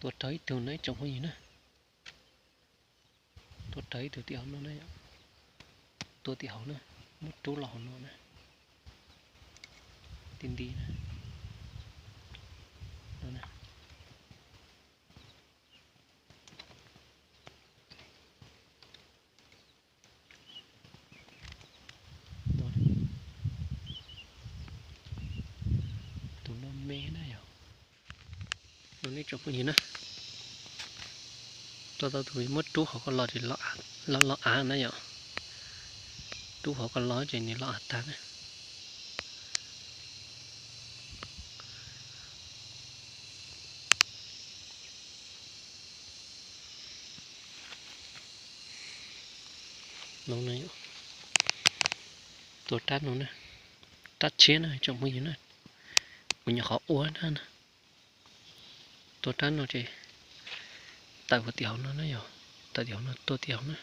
Tua raug ib tug no ib tsoom phooj ywg na. Tua raug ib tug tim hauv no na yom. Tua tim hauv na, muab rub los hauv no na. Ti nti na. Tus no me na yom. No nej tsoom phooj ywg na, tua tau tus muab rub hauv ko los, los av na yom. Rub hauv ko los ces nws los av tag na. Tua rab no na, rab tshiab na tsoom phooj ywg na, kuv nyuam qhuav ua na. Tua rab no ces tawm tim hauv no na yom, tawm tim hauv no tua tim hauv na.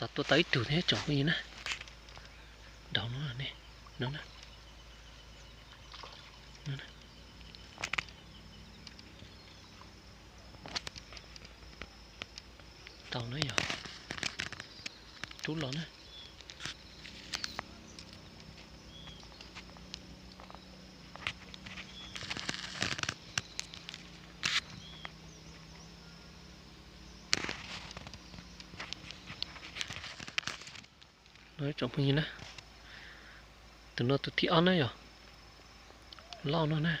Rov tua tau ib tug thiab tsoom phooj ywg na. Daus no ne, no na. Tau na yom. Rub los na. No tsoom phooj ywg na, tus no tus thib ob na yom. Loj no na.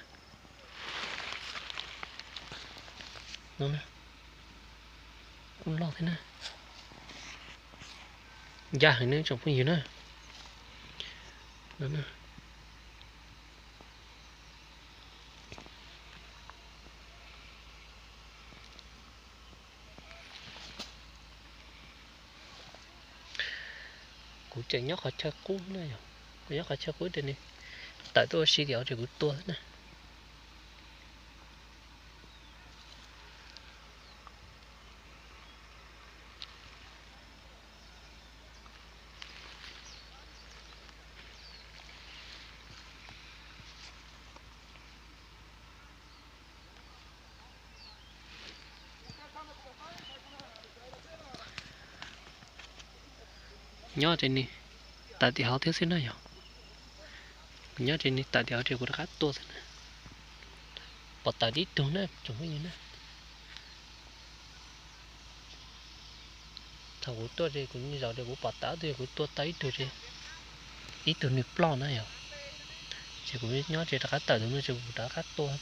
No, kuj loj thiab na. Ncaj heev ne tsoom phooj ywg na. Kuv tseem nyob qhov chaw qub na yom, kuv nyob qhov chaw qub ces nws tawm tuaj ua si tim hauv ces kuv tua xwb na. Nyob ces nws tawm tim hauv thiab xwb na yom. Kuv nyob ces nws tawm tim hauv ces kuv rov qab tua xwb na. Pom tawm tib tug na tsoom phooj ywg na. Thaum kuv tuaj ces kuv zaum ces kuv pom tawm ob tug, kuv tua tau ib tug ces ib tug nws ploj na yom. Ces kuv nyob ces rov qab tawm tus no ces kuv rov qab tua.